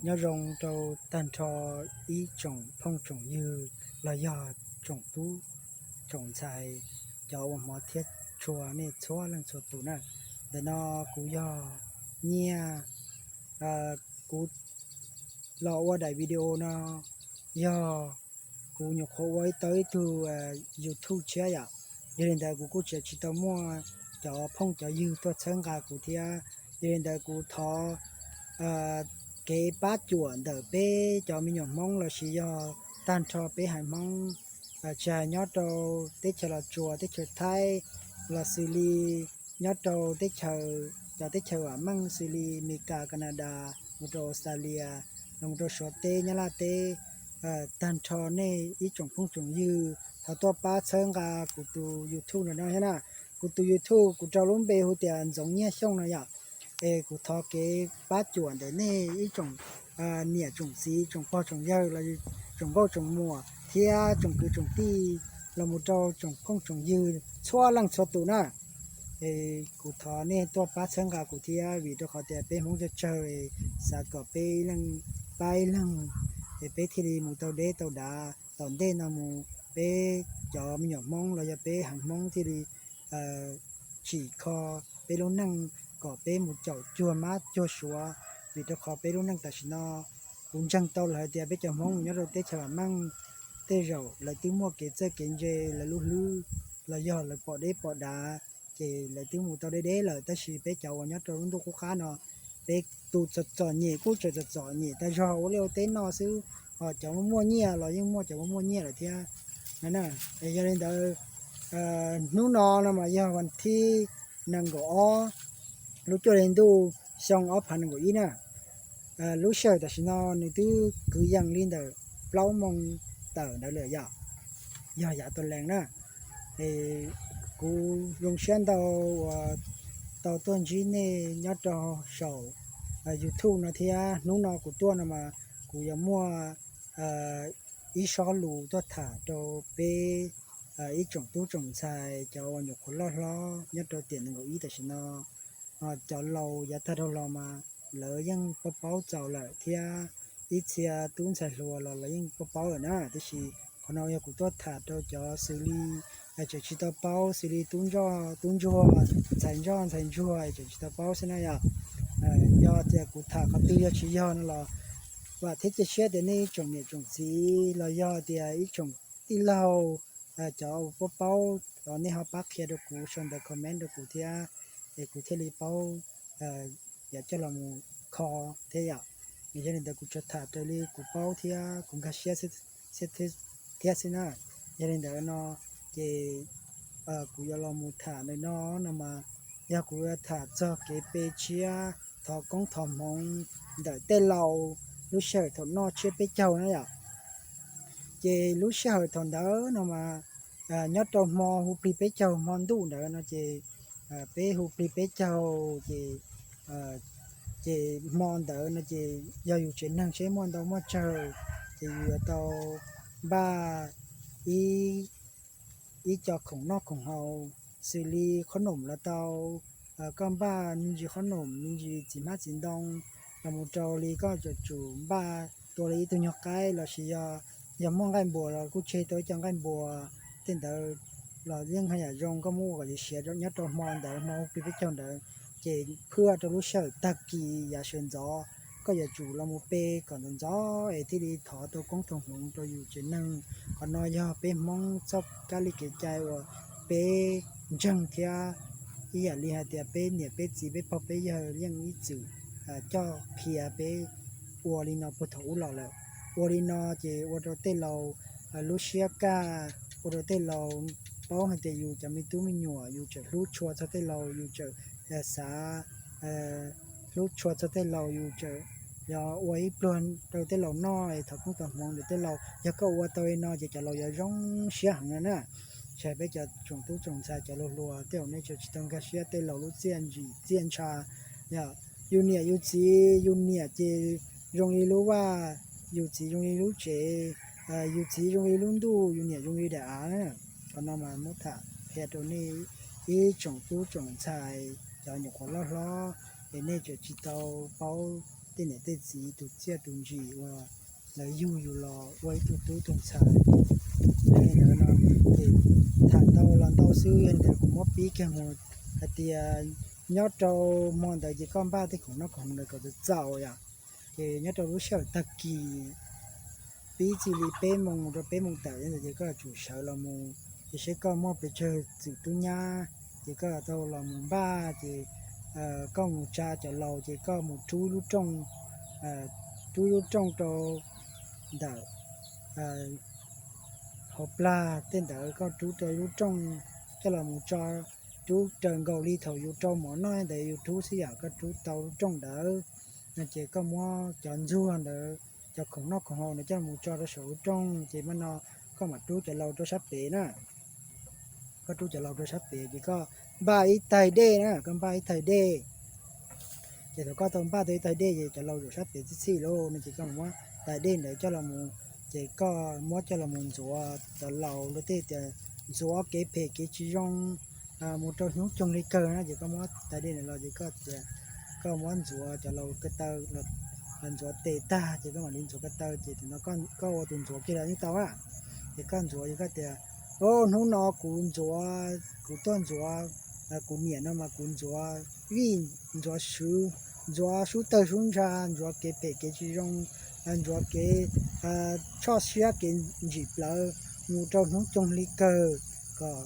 Nyob zoo rau tag nrho ib tsoom phooj tsoom ywg los yog tsoom tub tsoom ntxhais, cov uas hmov thiab tshua nej txhua leej txhua tus na. Ntawm no kuv yog Nyiaj, kuv los ua daim video no yog kuv nyuam qhuav ua tau ib tug YouTube tshiab yom. Yog li ntawd kuv kuj tseem tsis tau muaj cov phooj cov ywg tuaj txhawb nqa kuv thiab. Yog li ntawd kuv thov kev pab cuam ntawm peb cov me nyuam Hmoob lossis yog tag nrho peb haiv Hmoob, tsis hais nyob rau teb chaws Los Tsuas, teb chaws Thaib, los xws li nyob rau teb chaws, cov teb chaws vam meej xws li Amelikas, Kanadas, mus rau Australia, los mus rau Suav teb, Nyab Laj teb, tag nrho nej ib tsoom phooj tsoom ywg thov tuaj pab txhawb nqa kuv tus YouTube no thiab na. Kuv tus YouTube kuv rau lub npe hu tias Ntxoov Nyiaj Xyooj no yom. Es kuv thov kev pab cuam ntawm nej ib tsoom niam tsoom txiv, tsoom pog tsoom yawg, los tsoom nkauj tsoom muam thiab tsoom kwv tsoom tij, los mus rau tsoom phooj tsoom ywg txhua leej txhua tus na. Es kuv thov nej tuaj pab txhawb nqa kuv thiab, vim rau qhov tias peb Hmoob tsawg tsawg, xav kom peb ib leeg pab ib leeg, es peb thiaj li mus tau deb tau dav. Tom ntej no mus peb cov me nyuam Hmoob los yog peb haiv Hmoob thiaj li tsim kho peb lub neej kom peb mus caum cuag mab cuag suav, vim rau qhov peb lub neej tam sim no kuv ntseeg tau lawm hais tias peb cov Hmoob mus nyob rau teb chaws vam meej, tej zaum lawv twb muaj kev txawj kev ntse, lawv lub hlwb los yog lawv pom deb pom dav, ces lawv twb mus tau deb deb lawm, tab sis peb cov uas nyob rau lub ntuj qub qab no, peb tus txom txom nyem kuj tseem txom txom nyem tas zog ua liaj ua teb noj xwb, ho cov muaj muaj nyiaj los yeej muaj cov muaj muaj nyiaj lawm thiab. Yog li ntawd, hnub no no mas yog vas thib nees nkaum ob lub cuaj hli ntuj xyoo ob phav nees nkaum ib na. Lub sij hawm tam sim no nws twb kwv yees li ntawm plaub moo tawm ntawd lawm yom, yog yav tas lees na. Kuv zoo siab ntau uas tau tuaj ntsib nej nyob rau saum YouTube no thiab. Hnub no kuv tuaj no mas kuv yuav muaj ib sob lus tuaj tham rau peb ib tsoom tub tsoom ntxhais cov uas nyuam qhuav loj hlob nyob rau tiam nees nkaum ib tam sim no. Cov laus yav tag dhau los mas lawv yeej paub paub txaus lawm thiab, ib txhia tub ntxhais hluas los lawv yeej paub paub lawm na, tiam sis qhov no yog kuv tuaj tham rau cov xws li tseem tsis tau paub, xws li tub ntsuag, tub ntsuag, ntxhais ntsuag, ntxhais ntsuag tseem tsis tau paub xwb na yom. Yog tias kuv tham qhov twg yog tsis yog no los vam thiab cia siab tias nej ib tsoom niam tsoom txiv los yog tias ib tsoom tij laug, cov paub paub, nej ho pab qhia rau kuv sau ntawv comment rau kuv thiab, es kuv thiaj li paub yuav coj los mus kho thiab yom. Yog li ntawd kuv tsuas tham raws li kuv paub thiab kuv nkag siab thiab xwb na. Yog li ntawd no ces kuv yuav los mus tham ntawm no no mas yog kuv yuav tham txog kev pe tshiab thov koob thov hmoov ntawm tej laus lub sij hawm thaum noj tsiab peb caug na yom. Ces lub sij hawm thaum ntawd no mas nyob rau hmo hu plig peb caug hmo ntuj ntawd no ces peb hu plig peb caug ces, ces hmo ntawd no ces yog yus tsev neeg seb muaj ntau muaj tsawg ces yus yuav tau npaj ib ib co khoom noj khoom haus, xws li qhob noom los tau, koj npaj me ntsis qhob noom me ntsis txiv hmab txiv ntoo los mus rau li koj yuav tsum npaj tua li ib tug nyuag qaib lossis yog, yog muaj nqaij npuas los kuj tseg tau ib co nqaij npuas. Tej ntawd los yeej haj yam zoo koj muab ua kom siav nyob rau hmo ntawd, hmo hu plig peb caug ntawd, ces phwj rau lub sij hawm tag kis yav sawv ntxov koj yuav tsum los mus pe kom ntxov ntxov es thiaj li thov tau koob tau hmoov rau yus tsev neeg. Qhov no yog peb Hmoob txoj kab li kev cai uas peb ntseeg thiab ib yam li hais tias peb niam peb txiv peb pog peb yawg yeej ib txwm coj qhia peb ua li no puag thaum ub los lawm. Ua li no ces ua rau tej laus lub siab kaj, ua rau tej laus paub hais tias yus cov me tub me nyuam yus tseem hlub tshua txog tej laus, yus tseem xav hlub tshua txog tej laus, yus tseem yog ua ib pluag rau tej laus noj es thov koob thov hmoov ntawm tej laus. Yog koj ua tau li no ces cov laus yuav zoo siab heev no na. Tsis hais peb cov tsoom tub tsoom ntxhais cov laus hluas tej zaum nej tseem tsis tau nkag siab tej laus lub txiaj ntsim txiaj ntsha. Yog yus niam yus txiv, yus niam ces zoo li lub vaj, yus txiv zoo li lub tsev, yus txiv zoo li lub ntuj, yus niam zoo li daim av. Qhov no mas muab tham qhia rau nej ib tsoom tub tsoom ntxhais cov nyuam qhuav loj hlob es nej tseem tsis tau paub tej niam tej txiv tus txiaj tus ntsim uas lawv yug yus los ua ib tug tub tug ntxhais. Yog li ntawd no ces tham ntau los ntau xwb, yog li ntawd kuv muab pib kiag mus hais tias nyob rau hmo ntawd ces koj npaj tej khoom noj khoom haus ntawd kom txaus txaus yom. Ces nyob rau lub sij hawm tag kis pib txij li peb moos rau peb moos tawm ntawd ces koj yuav tsum sawv los mus, ces seb koj muaj pes tsawg txim tub nyab, ces koj tau los mus npaj, ces koj mus tsa cov laus ces koj mus rub lub rooj, rub lub rooj rau ntawm hauv plag tej ntawd, koj rub rau lub rooj coj los mus tso, rub raws nkaus li thaum yus rau mov noj ntawd yus rub xwb yom. Koj rub tau lub rooj ntawd no ces koj muab cov ntxuag ntawd, cov khoom noj khoom haus ntawd coj los mus tso rau saum lub rooj, ces mam no koj mam rub cov laus rau sab pem na. Koj rub cov laus rau sab pem ces koj npaj ib taig dej na, koj npaj ib taig dej. Ces thaum koj tau npaj tau ib taig dej ces cov laus zaum sab pem txhij txhij lauj no ces koj muab taig dej ntawd coj los mus, ces koj muab coj los mus ntxuav cov laus luag tej tias ntxuav kev phem kev tsis zoo mus rau hnub coog li kawg na, ces koj muab taig dej ntawd los ces koj tias koj muab ntxuav cov laus ko taw, ntxuav tes tag ces koj mam li ntxuav ko taw, ces tam no koj ua tus ntxuav kiag los yeej tau na. Ces koj ntxuav ces koj tias, o, hnub no kuv ntxuav, kuv tuaj ntxuav kuv niam no mas kuv ntxuav vij, ntxuav swv, ntxuav sub tawg sub ntsha, ntxuav kev phem kev tsis zoo, ntxuav kev txhoj siab kev ntsim plawv mus rau hnub coog li kawg, kom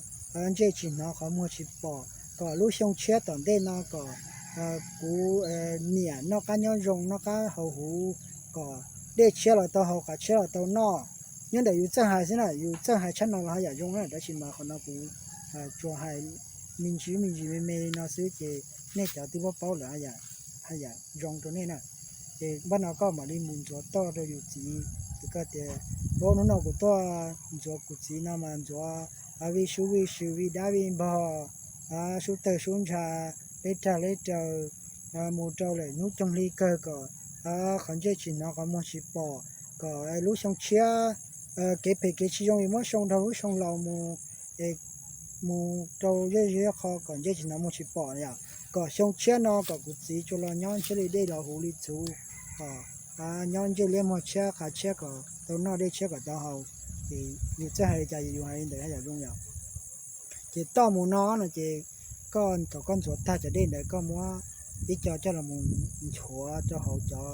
ntsej tsis hnov qhov muag tsis pom, kom lub xyoo tshiab tom ntej no kom kuv niam noj qab nyob zoo noj qab haus huv, kom dej tshiab los tau haus, qav tshiab los tau noj. Nyob ntawm yus txawj hais xwb na, yus txawj hais tshab no los haj yam zoo na, tab sis mas qhov no kuv tsuas hais me ntsis me ntsis me me li no xwb ces nej cov twb paub paub lawm haj yam zoo rau nej na. Ces npaj no koj mam li mus ntxuav toj rau yus txiv, ces koj tias, o, hnub no kuv tuaj ntxuav kuv txiv no mas ntxuav vij sub vij swv vij dab vij npog, sub tawg sub ntsha, leb rag leb raws, mus rau lawm hnub coog hli kawg kom qhov ntsej tsis hnov qhov muag tsis pom, kom lub xyoo tshiab kev phem kev tsis zoo es muab xyoo nrog lub xyoo laus mus, mus rau zej zog qho kom ntsej tsis hnov muag tsis pom yom. Kom xyoo tshiab no kom kuv txiv tsuas los nyob ntshiab li dej los huv li txhuv, kom nyob ntsej liab muag tshiab qav tshiab kom tau noj dej tshiab kom tau haus. Ces yus txawj hais li cas yus hais li ntawd haj yam zoo yom. Ces toj mus no no ces koj thaum koj ntxuav tag cov dej ntawd koj muab ib co coj los mus nchuav rau hauv cov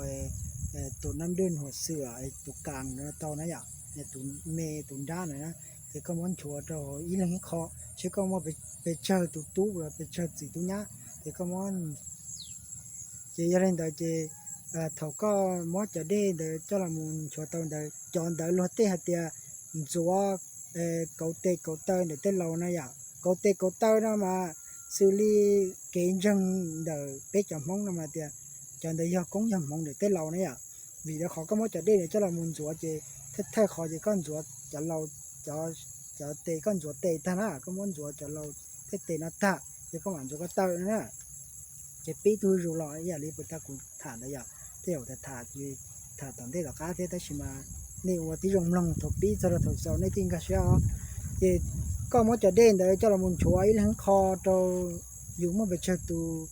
tus nab dwj huam xwm tus kas no tau na yom, tus me tus nrab na, ces koj muab nchuav rau hauv ib leeg ib qho, seb koj muaj pes tsawg tus tub los pes tsawg txim tub nyab ces koj muab. Ces yog li ntawd ces thaum koj muab cov dej ntawd coj los mus nchuav tau ntawd, cov ntawd luag tej hais tias ntxuav kauv tes kauv taw ntawm tej laus na yom. Kauv tes kauv taw no mas xws li kev ntseeg ntawm peb cov Hmoob no mas tias cov ntawd yog koob yog hmoov ntawm tej laus na yom. Vim rau qhov koj muab cov dej ntawd coj los mus ntxuav ces thawj thawj qhov ces koj ntxuav cov laus, cov tes koj ntxuav tes tag na, koj muab ntxuav cov laus tej tes no tag ces koj mam ntxuav ko taw no na. Ces pib tug zuj zus los ib yam li puas tag kuv tham ntawd yom, tej zaum tham tham ces tham tom ntej tom qab thiab tab sis mas nej ua tib zoo mloog thaum pib txog rau thaum xaus nej thiaj nkag siab os. Ces koj muab cov dej ntawd coj los mus nchuav ib leeg qho rau yus muaj pes tsawg tus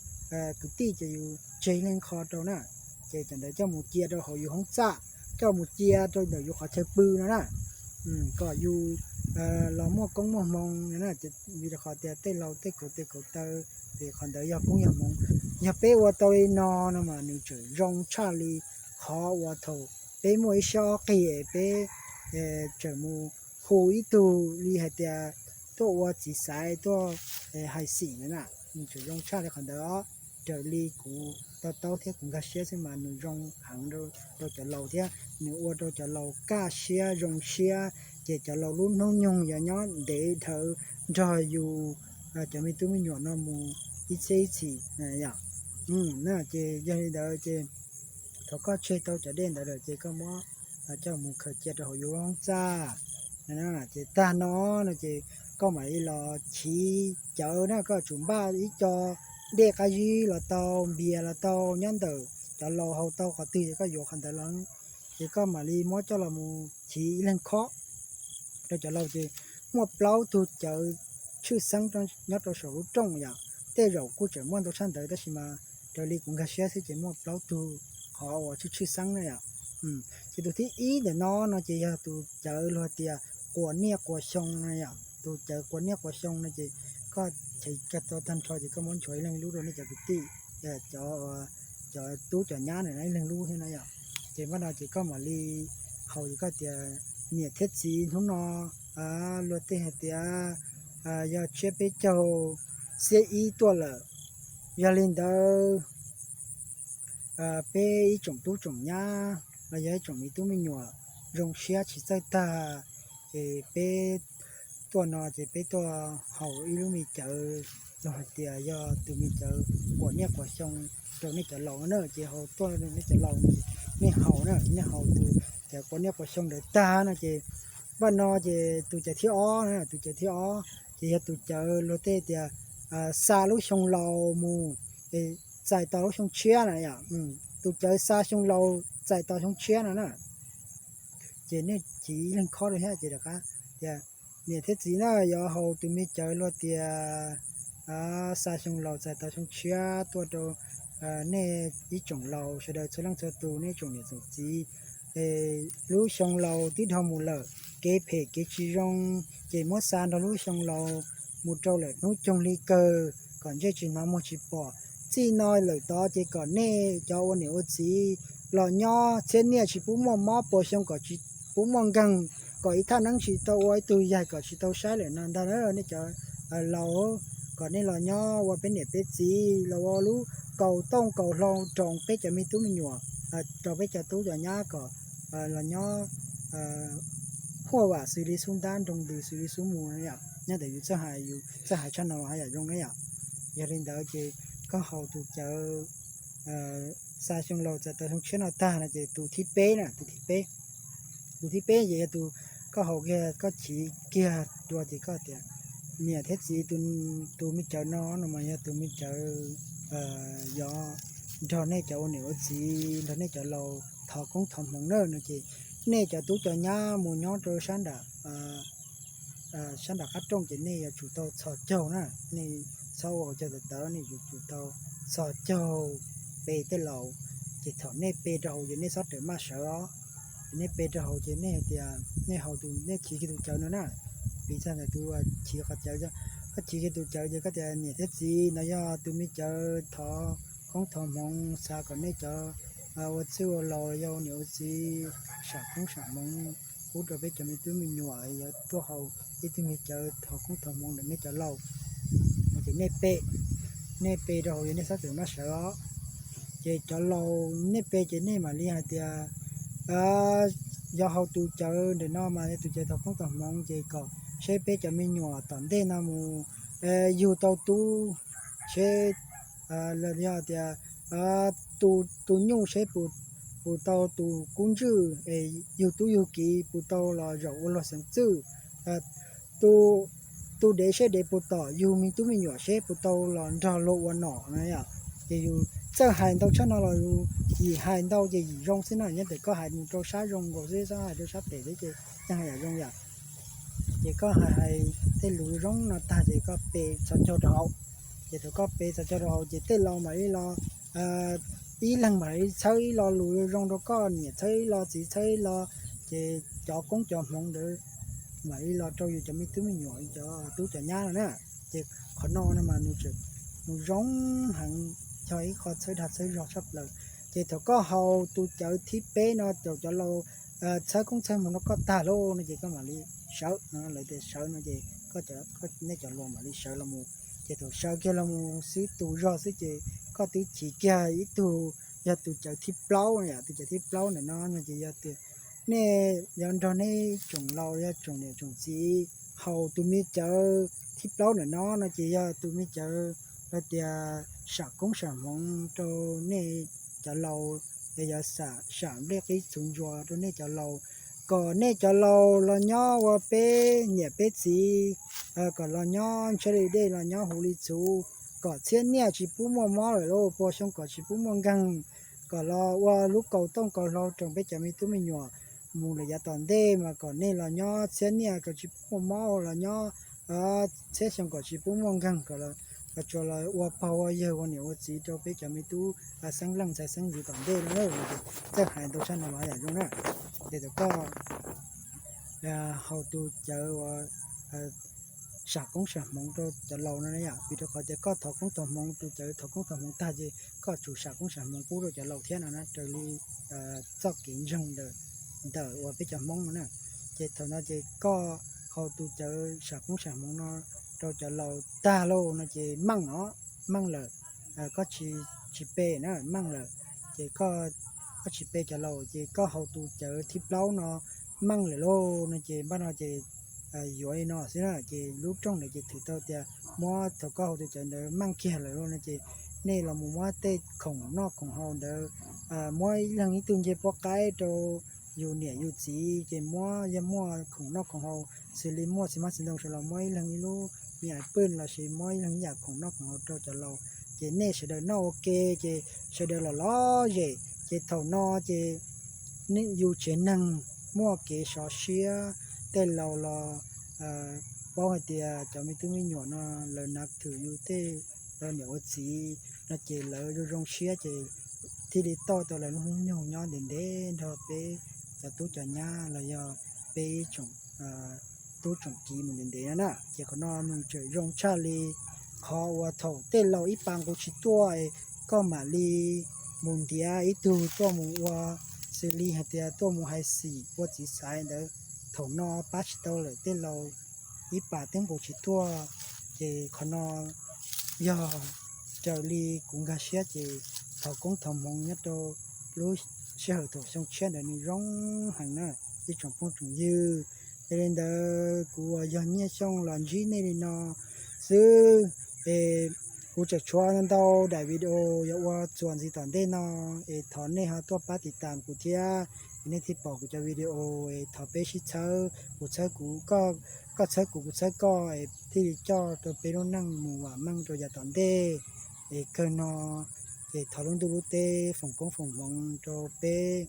kwv tij ces yus tseg ib leeg qho rau na. Ces cov ntawd coj mus cia rau hauv yus hoob txaj, coj mus cia rau ntawm yus qhov chaw pw no na, kom yus los muaj koob muaj hmoov. Vim rau qhov tias tej laus tej kauv tes kauv taw, ces qhov ntawd yog koob yog hmoov. Yog peb ua tau li no no mas nws tseem zoo tshaj li qhov uas thaum peb muaj ib siab ob qig peb tseem mus hu ib tug li hais tias tuaj ua txiv xaiv tuaj hais xim na, nws tseem zoo tshaj li qhov ntawd. Raws li kuv to taub thiab kuv nkag siab xwb mas nws zoo heev rau cov laus thiab nws ua rau cov laus kaj siab zoo siab, ces cov laus lub hnub nyoog yuav nyob ntev dhawv nrog yus cov me tub me nyuam no mus ib txhiab ib txhis yom. Ces yog li ntawd ces thaum koj tseg tau cov dej ntawd lawm ces koj muab coj mus khaws cia rau hauv yus hoob txaj. Ces tag no no ces koj mam li los chiv cawv na, koj tsum npaj ib co dej qab zib los tau, npias los tau, nyob ntawm cov laus haus tau qhov twg ces koj yuav qhov ntawd los. Ces koj mam li muab coj los mus chiv ib leeg khob rau cov laus ces muaj plaub tug cawv tshwj xeeb nyob rau saum lub rooj yom. Tej zaum kuj tseem muaj ntau tshaj ntawd tab sis mas raws li kuv nkag siab xwb ces muaj plaub tug qhov uas tshwj tshwj xeeb na yom. Ces tus thib ib ntawm no no ces yog tus cawv luag tias quas niaj quas xyoo na yom. Tus cawv quas niaj quas xyoo no ces koj tau tag nrho ces koj muab nchuav ib leeg lub rau nej cov kwv tij, cov, cov tub cov nyab na ib leeg lub thiab na yom. Ces npaj no ces koj mam li haus ces koj tias, niam thiab txiv, hnub no luag tej hais tias yog tsiab peb caug xiab ib tuaj lawm. Yog li ntawd peb ib tsoom tub tsoom nyab los yog ib tsoom me tub me nyuam zoo siab tsis txawj tag, ces peb tuaj no ces peb tuaj haus ib lub me cawv los hais tias yog tus me cawv quas niaj quas xyoo rau nej cov laus na. Ces haus tuaj nej cov laus, nej haus na, nej haus tus cawv quas niaj quas xyoo ntawd tag no ces npaj no ces tus cawv thib ob na, tus cawv thib ob ces yog tus cawv luag tej tias xa lub xyoo laus mus txais tau lub xyoo tshiab na yom. Tus cawv xa xyoo laus txais tau xyoo tshiab no na. Ces nej ib leeg khob rau thiab ces rov qab tias, niam thiab txiv na, yuav haus tus me cawv luag tias xa xyoo laus txais tau xyoo tshiab tuaj rau nej ib tsoom laus sawv daws txhua leej txhua tus, nej tsoom niam tsoom txiv. Lub xyoo laus twb dhau mus lawm, kev phem kev tsis zoo, ces muab xa nrog lub xyoo laus mus rau lawm hnub coog hli kawg kom ntsej tsis hnov muag tsis pom. Txij no lawm tod ces kom nej cov ua niam ua txiv los nyob txhiab niaj tsis pub muaj mob, puas xyoo kom tsis pub muaj nkeeg, kom ib thaj neeb tsis tau ua ib tug yaig kom tsis tau saib lawm no ntag nej cov laus. Kom nej los nyob ua peb niam peb txiv, los ua lub kaus tooj kaus hlau rau peb cov me tub me nyuam, rau peb cov tub cov nyab kom los nyob huaj vam xws li xub ntab, nroo ntws xws li xub mu. Nyob ntawm yus txawj hais, yus txawj hais tshaj no los haj yam zoo na yom. Yog li ntawd ces koj haus tus cawv xa xyoo laus txais tau xyoo tshiab no tag no ces tus thib peb na, tus thib peb, tus thib peb ces yog tus koj haus kiag koj chiv kiag dua ces koj tias, niam thiab txiv, tus me cawv no no mas yog tus me cawv yuav nrog nej cov ua niam ua txiv, nrog nej cov laus thov koob thov hmoov na no ces nej cov tub cov nyab mus nyob rau sab nram sab nram qab rooj ces nej yuav tsum tau txhos caug na. Nej txhob ua cog tawv tawv, nej yuav tsum tau txhos caug pe tej laus. Ces thaum nej pe rau hauv ces nej txhob rawm maj sawv os. Ces nej pe rau hauv ces nej hais tias nej haus tus, nej chiv kiag tus cawv no na. Piv txog ntawm tus chiv qhov cawv, koj chiv kiag tus cawv ces koj tias, niam thiab txiv, no yog tus me cawv thov koob thov hmoov, xav kom nej cov ua txwj ua laus, yog ua niam ua txiv, sam koob sam hmoov pub rau peb cov me tub me nyuam, yuav tuaj haus ib tug me cawv thov koob thov hmoov ntawm nej cov laus. Ces nej pe, nej pe rau hauv, yog nej txhob rawm maj sawv os. Ces cov laus nej pe ces nej mam li hais tias, yuav haus tus cawv ntawm no mas yog tus cawv thov koob thov hmoov, ces kom seb peb cov me nyuam tom ntej no mus yug tau tub, seb, los yog tias tus nyuj seb puas tau tus kub ntswj, yug tub yug kiv puas tau los zaum ua luag xeev txwj, tus dev seb dev puas tom yug me tub me nyuam seb puas tau los nrog luag ua nom na yom. Ces yus txawj hais ntau tshaj no los yus yim hais ntau ces yim zoo xwb na. Nyob ntawm koj hais mus rau sab zoo nkaus xwb, txhob hais rau sab phem xwb ces yeej haj yam zoo yom. Ces koj hais hais tej lus zoo no tag ces koj pe txhos caug rau hauv. Ces thaum koj pe txhos caug rau hauv ces tej laus mam li los, ib leeg mam li txhawb ib lo lus zoo rau koj, niam txhawb ib lo, txiv txhawb ib lo, ces cov koob cov hmoov ntawd mam li los rau yus cov me tub me nyuam, cov tub cov nyab no na. Ces qhov no no mas nws tseem, nws zoo heev, yog ib qho txhawb dag txhawb zog tshaj plaws. Ces thaum koj haus tus cawv thib peb no, thaum cov laus txhawb koob txhawb hmoov rau koj tag lawm no ces koj mam li sawv, lawv tias sawv no ces koj, nej cov laus mam li sawv los mus. Ces thaum sawv kiag los mus xwb tus zog xwb ces koj twb chiv kiag ib tug, yog tus cawv thib plaub yom. Tus cawv thib plaub ntawm no no ces yog tias nej yuav nrog nej tsoom laus, yog tsoom niam tsoom txiv haus tus me cawv thib plaub ntawm no no ces yog tus me cawv hais tias sam koob sam hmoov rau nej cov laus, yog yuav sam nplej qib txhuv ntsuas rau nej cov laus, kom nej cov laus los nyob ua peb niam peb txiv, kom los nyob ntshiab li dej los nyob huv li txhuv, kom txhiab niaj tsis pub muaj mob lawm lauj, puas xyoo kom tsis pub muaj nkeeg, kom los ua lub kaus tooj kaus hlau rau peb cov me tub me nyuam mus lawm yav tom ntej mas kom nej los nyob txhiab niaj kom tsis pub muaj mob, los nyob txhiab xyoo kom tsis pub muaj nkeeg, kom los los tsuas los ua pog ua yawg ua niam ua txiv rau peb cov me tub xeeb leej ntxhais xeeb ntxwv tom ntej no na. Txawj hais ntau tshaj no los yam zoo na. Ces thaum koj haus tus cawv uas sam koob sam hmoov rau cov laus no na yom, vim rau qhov tias koj thov koob thov hmoov, tus cawv thov koob thov hmoov tag ces koj tsum sam koob sam hmoov pub rau cov laus thiab no na, raws li txoj kev ntseeg ntawm uas peb cov Hmoob no na. Ces thaum no ces koj haus tus cawv sam koob sam hmoov no rau cov laus tag lauj no ces meej os, meej lawm. Koj tsis pe na, meej lawm. Ces koj tsis pe cov laus ces koj haus tus cawv thib plaub no meej lawm lauj no ces npaj no ces yuav li no xwb na. Ces lub rooj ntawd ces thwm tau tias muab, thaum koj haus tus cawv ntawd meej kiag lawm lauj no ces nej los mus muab tej khoom noj khoom haus ntawd, muab ib leeg ib tug ncej puab qaib rau yus niam yus txiv ces muab, yog muaj khoom noj khoom haus xws li muaj txiv hmab txiv ntoo sawv los muab ib leeg ib lub me ais pwj lossis muab ib leeg ib yam khoom noj khoom haus rau cov laus ces nej sawv daws noj ua ke ces sawv daws los lom zem ces thaum no ces yus tsev neeg muaj kev sov siab, tej laus los paub hais tias cov me tub me nyuam no lawv nav thwm yus tej, lawv niam ua txiv no ces lawv zoo zoo siab ces thiaj li tau tau lawv lub hnub nyoog nyob ntev ntev nrog peb cov tub cov nyab los yog peb ib tsoom tub tsoom kiv mus ntev ntev no na. Ces qhov no nws tseem zoo tshaj li qhov uas thaum tej laus ib pas nqus tsis tuaj es koj mam li mus ntiav ib tug tuaj mus ua, xws li hais tias tuaj mus hais xim ua txiv xaiv ntawd, thaum no pab tsis tau lawm, tej laus ib pas twb nqus tsis tuaj. Ces qhov no yog raws li kuv nkag siab ces thov koob thov hmoov nyob rau lub sij hawm thaum xyoo tshiab ntawd nws zoo heev na ib tsoom phooj tsoom ywg. Yog li ntawd kuv uas yog Nyiaj Xyooj los ntsib nej li no xwb es kuv tseem tshuav ntau daim video yuav ua txuas ntxiv tom ntej no es thov nej ho tuaj pab tiv tas kuv thiab es nej thiaj pom kuv cov video es thov peb sib txhawb, kuv txhawb kuv, koj txhawb kuv, kuv txhawb koj es thiaj li coj rau peb lub neej mus vam meej rau yav tom ntej. Es kawg no ces thov lub ntuj lub teb foom koob foom hmoov rau peb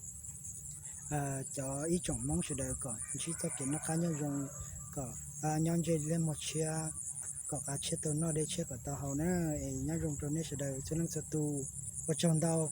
cov ib tsoom Hmoob sawv daws kom ntsib txoj kev noj qab nyob zoo, kom nyob ntsej liab muag tshiab, kom qab tshiab tau noj dej tshiab kom tau haus na. Es nyob zoo rau nej sawv daws txhua leej txhua tus, ua tsaug ntau.